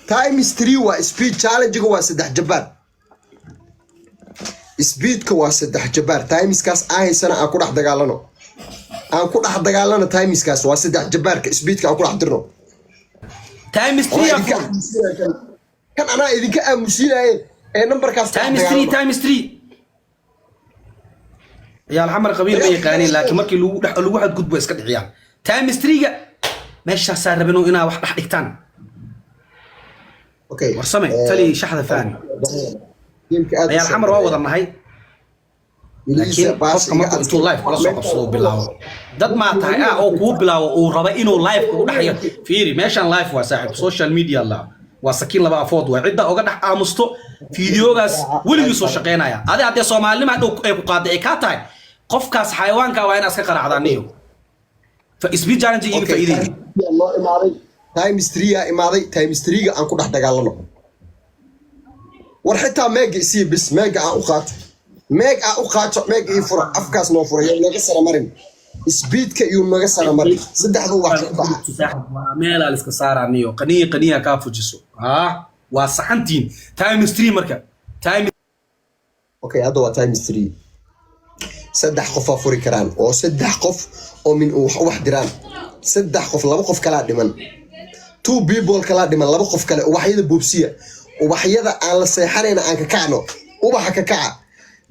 Times three waa speed challenge-ga, waa saddex jabaar. Speedka waa saddex jabaar. Timeskaas aan haysana aan ku dhex dagaalano, aan ku dhex dagaalano. Timeskaas waa saddex jabaarka speedka aan ku dhex dirno. Times three Anaa idinka afur. aamusiinaya kan. Kan anaa idinka aamusiinaye ee numberkaas ku dhex Times three. dagaalano. Times three. Ciyaal Xamar qabiil ma yaqaaniin, laakiin markii lagu dhex lagu xadgudbo iska dhiciyaan. Times three-ga meeshaasaa rabino inaa wax dhex dhigtaan. Okay. Warsame tali shaxda fahmi. Gameka aad u Ciyaal Xamar waa wada nahay, laakiin qofka markuu intuu live kula soo qabsado uu bilaabo "dad maa tahay" ah oo kuu bilaabo, uu raba inuu live kugu dhexayo. Fiiri meeshan, live waa saaxiib, social media la waa sakiin laba afood. Waa cidda oga dhex aamusto fiidiyogaas weligii soo shaqeynaya. Adi haddee Soomaalinima dhow ay ku qaaday ay kaa tahay, qofkaas xayawaanka waa inaad iska qaracdaa niyo. Fa speed challenge iga faa'iideey. Loo imaaday, times three aa imaaday. Times three-ga aan ku dhex dagaalano. War xitaa meega isii bis, meega aan u qaato, meeg aan u qaato, meeg ii fura, afkaas noo fura. Yuu naga sara marin speedka, yuu naga sara marin saddexdu wax ka baxa. Waa meelaa la iska saaraa niyo. Qaniya qaniya kaa fujiso. Ah, waa saxantiin. Times three marka time. Okay, hadda waa times three. Saddex qofaa furi karaan oo saddex qof oo min wax ubax diraan. Saddex qof, laba qof kalaa dhiman, two people kalaa dhiman, laba qof kale. Ubaxyada boobsiya, ubaxyada aan la seexanayna aan ka kacno. Ubaxa ka kaca.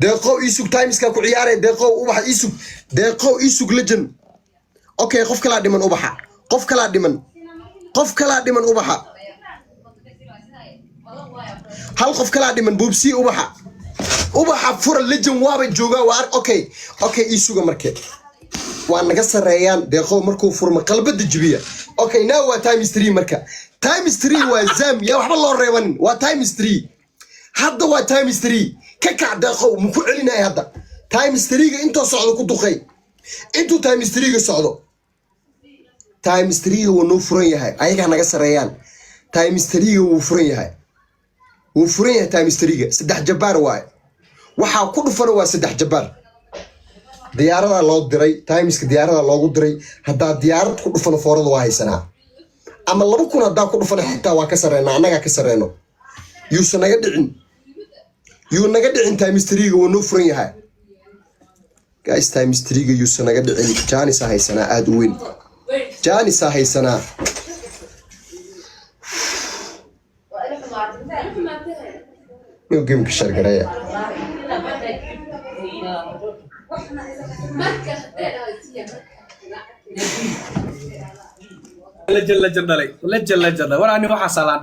Deeqow, iisug, timeska ku ciyaaraya. Deeqow, ubaxa iisug. Deeqow, iisug, legend. Okay, qof kalaa dhiman ubaxa, qof kalaa dhiman, qof kalaa dhiman ubaxa. Hal qof kalaa dhiman. Boobsiya ubaxa, ubaxa fura. Legend waaba joogaa, waa okay, ii suga. Marke waa naga sareeyaan. Deeqow markuu furma qalbada jibiya. Okay, now waa times three. Marka times three waa zam, yaa waxba loo reebanin. Waa times three hadda, waa times three. Ka kac deeqow, maku celinaya hadda. Times three-ga intoo socdo ku duqay, intuu times three-ga socdo. Times three-ga wuu noo furan yahay, ayagaa naga sareeyaan. Times three-ga wuu furan yahay, wuu furan yahay. Times three-ga saddex jabaar waaye. Waxaa ku dhufana waa saddex jabaar. Diyaaradaa loo diray, timeska diyaaradaa loogu diray. Haddaa diyaarad ku dhufano, foorada waa haysanaa. Ama 2000 haddaa ku dhufana xitaa waa ka sarreynaa, annagaa ka sarreyno. Yuusan naga dhicin, yuu naga dhicin. Times three-ga wuu noo furan yahay, guys. Times three-ga yuusan naga dhicin. Chance-aa haysanaa aada u weyn, chance-aa haysanaa. New gameka shargareeya. Legend, legend dhalay, legend, legend dhalay. War ani waxaasaa laan.